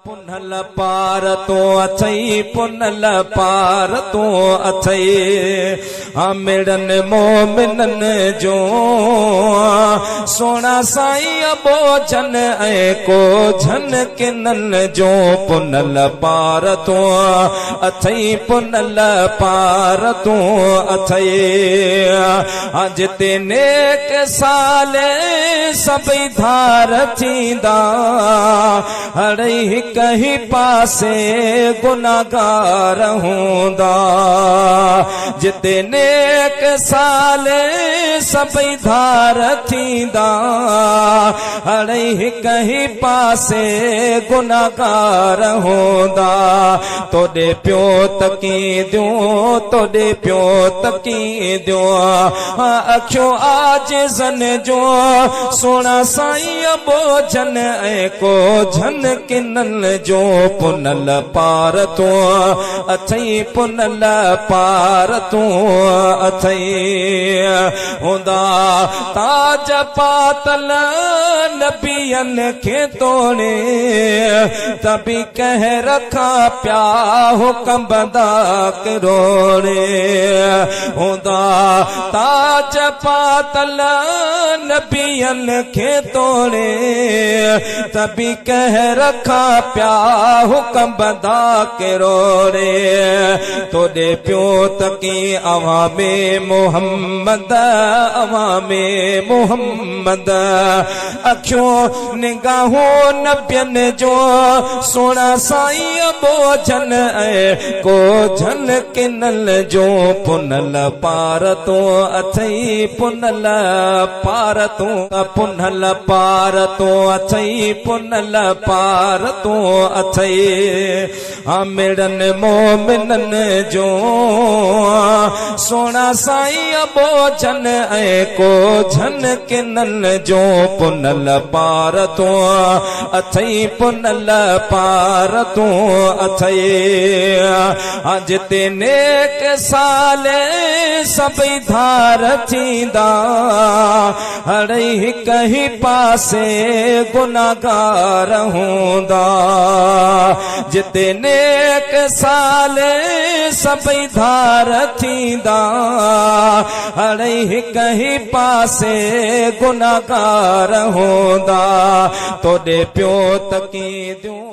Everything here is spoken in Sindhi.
پنهل پار تون اٿئي، پنهل پار تون اٿئي، حامڙن مومنن جون، سهڻا سائين اٻوجهن ۽ ڪوجهن ڪنن جون، پنهل پار تون اٿئي، پنهل پار تون اٿئي، جتي نيڪ صالح سڀئي ڌار ٿيندا. هڙئي هڪ ئي پاسي گنهگار هوندا، جتي نيڪ صالح سڀئي ڌار ٿيندا. هڙئي هڪ ئي پاسي گنهگار هوندا، توڏي پيو تڪينديون، توڏي پيو تڪينديون اکيون عاجزن جون، سهڻا سائين. ٻوجهن ۽ ڪوجهن ڪنن جو پنهل پار تون اٿئي، پنهل پار تون اٿئي. هوندا تاج پاتل نبين کي توڻي، ته به قهر کان پيا هو ڪنبندا ڪروڙي. هوندا تاج پاتل نبين کي توڙي، ته به قهر کان پيا حڪم بندا ڪروڙي. توڏي پيو تڪي اوهان ۾ محمد، اوهان ۾ محمد. اکيون نگاهون نبين جو، سهڻا سائين ٻوجهن ۽ ڪوجهن ڪنل جو، پنهل پار تون اٿئي، پنهل پار تون، پنهل پار تون اٿئي، پنهل پار تون اٿئي، حامڙن مومنن جو، سهڻا سائين ٻوجهن ۽ ڪوجهن ڪنن جو، پنهل پار تون اٿئي، پنهل پار تون اٿئي. جتي نيڪ صالح سڀئي ڌار ٿيندا، هڙئي هڪ ئي پاسي گنهگار هوندا. جتي نيڪ صالح سڀئي ڌار ٿيندا، هڙئي هڪ ئي پاسي گنهگار هوندا. توڏي پيو تڪينديون.